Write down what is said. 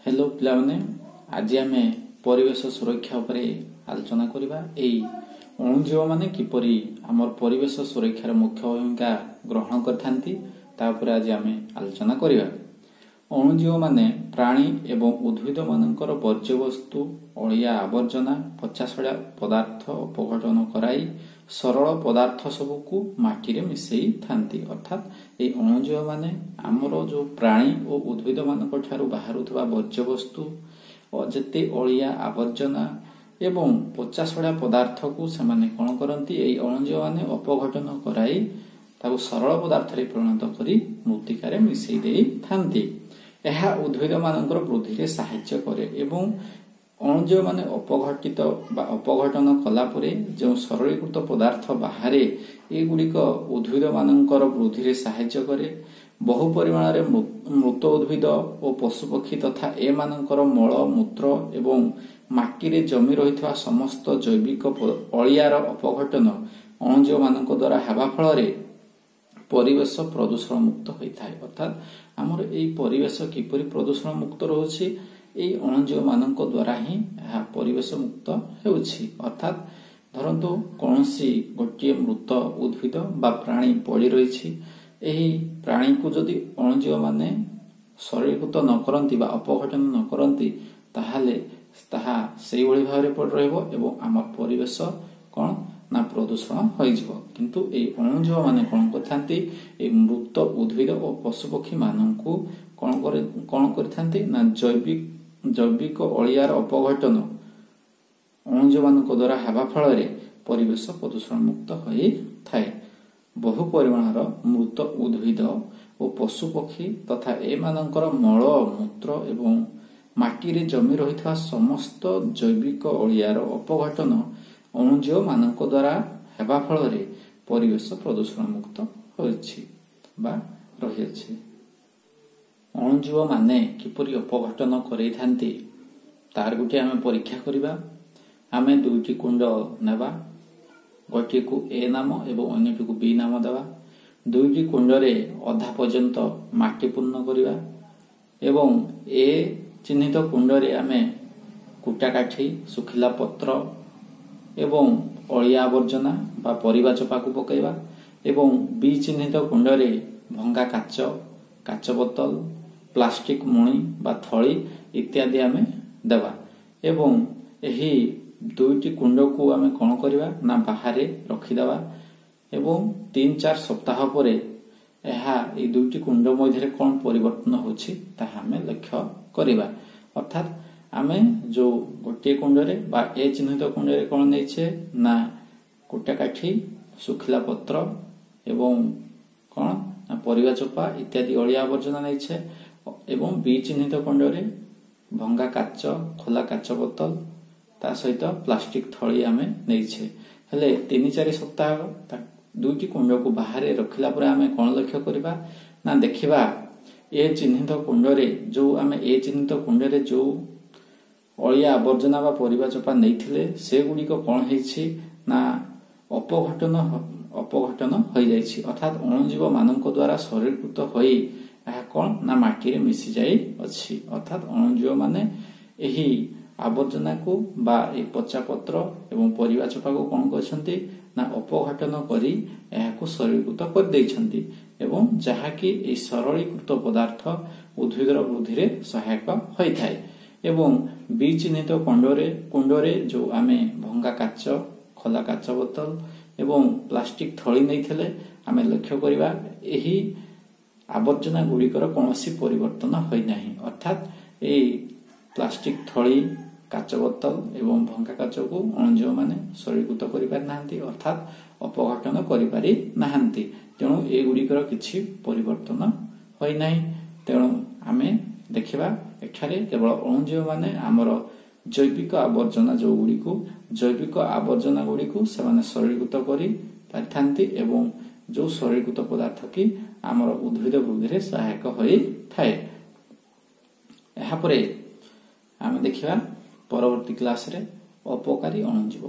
Hello ପିଲାମାନେ, ଆଜି ଆମେ ପରିବେଶ ସୁରକ୍ଷା ଉପରେ ଆଲୋଚନା କରିବା। ଏଇ ଅଣୁଜୀବମାନେ କିପରି ଆମର ପରିବେଶ ସୁରକ୍ଷାର ମୁଖ୍ୟ ଭୂମିକା ଗ୍ରହଣ କରିଥାନ୍ତି, ତା ଉପରେ ଆଜି ଆମେ ଆଲୋଚନା କରିବା। ଅଣୁଜୀବମାନେ ପ୍ରାଣୀ ଏବଂ ଉଦ୍ଭିଦମାନଙ୍କର ବର୍ଜ୍ୟବସ୍ତୁ, ଅଳିଆ ଆବର୍ଜନା, ପଚାସଢ଼ା ପଦାର୍ଥ ଅପଘଟନ କରାଇ ସରଳ ପଦାର୍ଥ ସବୁକୁ ମାଟିରେ ମିଶେଇଥାନ୍ତି। ଅର୍ଥାତ୍ ଏଇ ଅଣୁଜୀବମାନେ ଆମର ଯେଉଁ ପ୍ରାଣୀ ଓ ଉଦ୍ଭିଦମାନଙ୍କ ଠାରୁ ବାହାରୁଥିବା ବର୍ଜ୍ୟବସ୍ତୁ, ଯେତେ ଅଳିଆ ଆବର୍ଜନା ଏବଂ ପଚାସଢ଼ା ପଦାର୍ଥକୁ ସେମାନେ କ'ଣ କରନ୍ତି? ଏଇ ଅଣୁଜୀବମାନେ ଅପଘଟନ କରାଇ ତାକୁ ସରଳ ପଦାର୍ଥରେ ପରିଣତ କରି ମୃତ୍ତିକାରେ ମିଶେଇ ଦେଇଥାନ୍ତି। ଏହା ଉଦ୍ଭିଦମାନଙ୍କର ବୃଦ୍ଧିରେ ସାହାଯ୍ୟ କରେ ଏବଂ ଅଣୁଜୀବମାନେ ଅପଘଟିତ ବା ଅପଘଟନ କଲା ପରେ ଯେଉଁ ସରଳୀକୃତ ପଦାର୍ଥ ବାହାରେ, ଏଗୁଡ଼ିକ ଉଦ୍ଭିଦମାନଙ୍କର ବୃଦ୍ଧିରେ ସାହାଯ୍ୟ କରେ। ବହୁ ପରିମାଣରେ ମୃତ ଉଦ୍ଭିଦ ଓ ପଶୁପକ୍ଷୀ ତଥା ଏମାନଙ୍କର ମଳ ମୂତ୍ର ଏବଂ ମାଟିରେ ଜମି ରହିଥିବା ସମସ୍ତ ଜୈବିକ ଅଳିଆର ଅପଘଟନ ଅଣୁଜୀବମାନଙ୍କ ଦ୍ୱାରା ହେବା ଫଳରେ ପରିବେଶ ପ୍ରଦୂଷଣ ମୁକ୍ତ ହୋଇଥାଏ। ଅର୍ଥାତ୍ ଆମର ଏଇ ପରିବେଶ କିପରି ପ୍ରଦୂଷଣ ମୁକ୍ତ ରହୁଛି? ଏଇ ଅଣୁଜୀବମାନଙ୍କ ଦ୍ୱାରା ହିଁ ଏହା ପରିବେଶ ମୁକ୍ତ ହେଉଛି। ଅର୍ଥାତ୍ ଧରନ୍ତୁ କୌଣସି ଗୋଟିଏ ମୃତ ଉଦ୍ଭିଦ ବା ପ୍ରାଣୀ ପଡ଼ି ରହିଛି। ଏହି ପ୍ରାଣୀକୁ ଯଦି ଅଣୁଜୀବମାନେ ସରଳୀକୃତ ନ କରନ୍ତି ବା ଅପଘଟନ ନ କରନ୍ତି, ତାହେଲେ ତାହା ସେଇଭଳି ଭାବରେ ପଡ଼ି ରହିବ ଏବଂ ଆମ ପରିବେଶ କ'ଣ ନା ପ୍ରଦୂଷଣ ହୋଇଯିବ। କିନ୍ତୁ ଏଇ ଅଣୁଜୀବମାନେ କ'ଣ କରିଥାନ୍ତି? ଏଇ ମୃତ ଉଦ୍ଭିଦ ଓ ପଶୁପକ୍ଷୀମାନଙ୍କୁ କ'ଣ କରିଥାନ୍ତି ନା ଜୈବିକ ଅଳିଆର ଅପଘଟନ ଅଣୁଜୀବମାନଙ୍କ ଦ୍ୱାରା ହେବା ଫଳରେ ପରିବେଶ ପ୍ରଦୂଷଣ ମୁକ୍ତ ହୋଇଥାଏ। ବହୁ ପରିମାଣର ମୃତ ଉଦ୍ଭିଦ ଓ ପଶୁପକ୍ଷୀ ତଥା ଏମାନଙ୍କର ମଳ ମୂତ୍ର ଏବଂ ମାଟିରେ ଜମି ରହିଥିବା ସମସ୍ତ ଜୈବିକ ଅଳିଆର ଅପଘଟନ ଅଣୁଜୀବମାନଙ୍କ ଦ୍ୱାରା ହେବା ଫଳରେ ପରିବେଶ ପ୍ରଦୂଷଣ ମୁକ୍ତ ହୋଇଛି ବା ରହିଅଛି। ଅଣୁଜୀବମାନେ କିପରି ଅପଘଟନ କରେଇଥାନ୍ତି, ତାର ଗୋଟିଏ ଆମେ ପରୀକ୍ଷା କରିବା। ଆମେ ଦୁଇଟି କୁଣ୍ଡ ନେବା, ଗୋଟିଏକୁ ଏ ନାମ ଏବଂ ଅନ୍ୟଟିକୁ ବି ନାମ ଦେବା। ଦୁଇଟି କୁଣ୍ଡରେ ଅଧା ପର୍ଯ୍ୟନ୍ତ ମାଟି ପୂର୍ଣ୍ଣ କରିବା ଏବଂ ଏ ଚିହ୍ନିତ କୁଣ୍ଡରେ ଆମେ କୁଟା କାଠି, ଶୁଖିଲା ପତ୍ର ଏବଂ ଅଳିଆ ଆବର୍ଜନା ବା ପରିବା ଚୋପାକୁ ପକାଇବା ଏବଂ ବି ଚିହ୍ନିତ କୁଣ୍ଡରେ ଭଙ୍ଗା କାଚ, କାଚ ବୋତଲ, ପ୍ଲାଷ୍ଟିକ ମୁଣି ବା ଥଳି ଇତ୍ୟାଦି ଆମେ ଦେବା ଏବଂ ଏହି ଦୁଇଟି କୁଣ୍ଡକୁ ଆମେ କ'ଣ କରିବା ନା ବାହାରେ ରଖିଦେବା ଏବଂ 3-4 ସପ୍ତାହ ପରେ ଏହା ଏଇ ଦୁଇଟି କୁଣ୍ଡ ମଧ୍ୟରେ କ'ଣ ପରିବର୍ତ୍ତନ ହେଉଛି, ତାହା ଆମେ ଲକ୍ଷ୍ୟ କରିବା। ଅର୍ଥାତ୍ ଆମେ ଯେଉଁ ଗୋଟିଏ କୁଣ୍ଡରେ ବା ଏ ଚିହ୍ନିତ କୁଣ୍ଡରେ କ'ଣ ନେଇଛେ ନା କୁଟା କାଠି, ଶୁଖିଲା ପତ୍ର ଏବଂ କ'ଣ ନା ପରିବା ଚୋପା ଇତ୍ୟାଦି ଅଳିଆ ଆବର୍ଜନା ନେଇଛେ ଏବଂ ବି ଚିହ୍ନିତ କୁଣ୍ଡରେ ଭଙ୍ଗା କାଚ, ଖୋଲା କାଚ ବୋତଲ, ତା ସହିତ ପ୍ଲାଷ୍ଟିକ ଥଳି ଆମେ ନେଇଛେ। ହେଲେ 3-4 ସପ୍ତାହ ଦୁଇଟି କୁଣ୍ଡକୁ ବାହାରେ ରଖିଲା ପରେ ଆମେ କ'ଣ ଲକ୍ଷ୍ୟ କରିବା ନା ଦେଖିବା ଏ ଚିହ୍ନିତ କୁଣ୍ଡରେ ଯେଉଁ ଆମେ ଏ ଚିହ୍ନିତ କୁଣ୍ଡରେ ଯେଉଁ ଅଳିଆ ଆବର୍ଜନା ବା ପରିବା ଚୋପା ନେଇଥିଲେ, ସେଗୁଡ଼ିକ କ'ଣ ହେଇଛି ନା ଅପଘଟନ ହୋଇଯାଇଛି। ଅର୍ଥାତ୍ ଅଣୁଜୀବ ମାନଙ୍କ ଦ୍ୱାରା ସରଳୀକୃତ ହୋଇ ଏହା କ'ଣ ନା ମାଟିରେ ମିଶି ଯାଇଅଛି। ଅର୍ଥାତ୍ ଅଣୁଜୀବ ମାନେ ଏହି ଆବର୍ଜନାକୁ ବା ଏହି ପଚା ପତ୍ର ଏବଂ ପରିବା ଚୋପାକୁ କ'ଣ କରିଛନ୍ତି ନା ଅପଘଟନ କରି ଏହାକୁ ସରଳୀକୃତ କରିଦେଇଛନ୍ତି ଏବଂ ଯାହାକି ଏହି ସରଳୀକୃତ ପଦାର୍ଥ ଉଦ୍ଭିଦର ବୃଦ୍ଧିରେ ସହାୟକ ହୋଇଥାଏ। ଏବଂ ବି ଚିହ୍ନିତ କୁଣ୍ଡରେ ଯେଉଁ ଆମେ ଭଙ୍ଗା କାଚ, ଖୋଲା କାଚ ବୋତଲ ଏବଂ ପ୍ଲାଷ୍ଟିକ ଥଳି ନେଇଥିଲେ, ଆମେ ଲକ୍ଷ୍ୟ କରିବା ଏହି ଆବର୍ଜନା ଗୁଡ଼ିକର କୌଣସି ପରିବର୍ତ୍ତନ ହୋଇନାହିଁ। ଅର୍ଥାତ୍ ଏହି ପ୍ଲାଷ୍ଟିକ ଥଳି, କାଚ ବୋତଲ ଏବଂ ଭଙ୍ଗା କାଚକୁ ଅଣୁଜୀବମାନେ ସରଳୀକୃତ କରିପାରିନାହାନ୍ତି, ଅର୍ଥାତ୍ ଅପଘଟନ କରିପାରି ନାହାନ୍ତି। ତେଣୁ ଏଗୁଡ଼ିକର କିଛି ପରିବର୍ତ୍ତନ ହୋଇନାହିଁ। ତେଣୁ ଆମେ ଦେଖିବା ଏଠାରେ କେବଳ ଅଣୁଜୀବମାନେ ଆମର ଜୈବିକ ଆବର୍ଜନା ଯେଉଁଗୁଡ଼ିକୁ ଜୈବିକ ଆବର୍ଜନା ଗୁଡ଼ିକୁ ସେମାନେ ସରଳୀକୃତ କରି ପାରିଥାନ୍ତି ଏବଂ ଯେଉଁ ସରଳୀକୃତ ପଦାର୍ଥ କି ଆମର ଉଦ୍ଭିଦ ବୃଦ୍ଧିରେ ସହାୟକ ହୋଇଥାଏ। ଏହାପରେ ଆମେ ଦେଖିବା ପରବର୍ତ୍ତୀ କ୍ଲାସରେ ଅପକାରୀ ଅଣୁଜୀବ।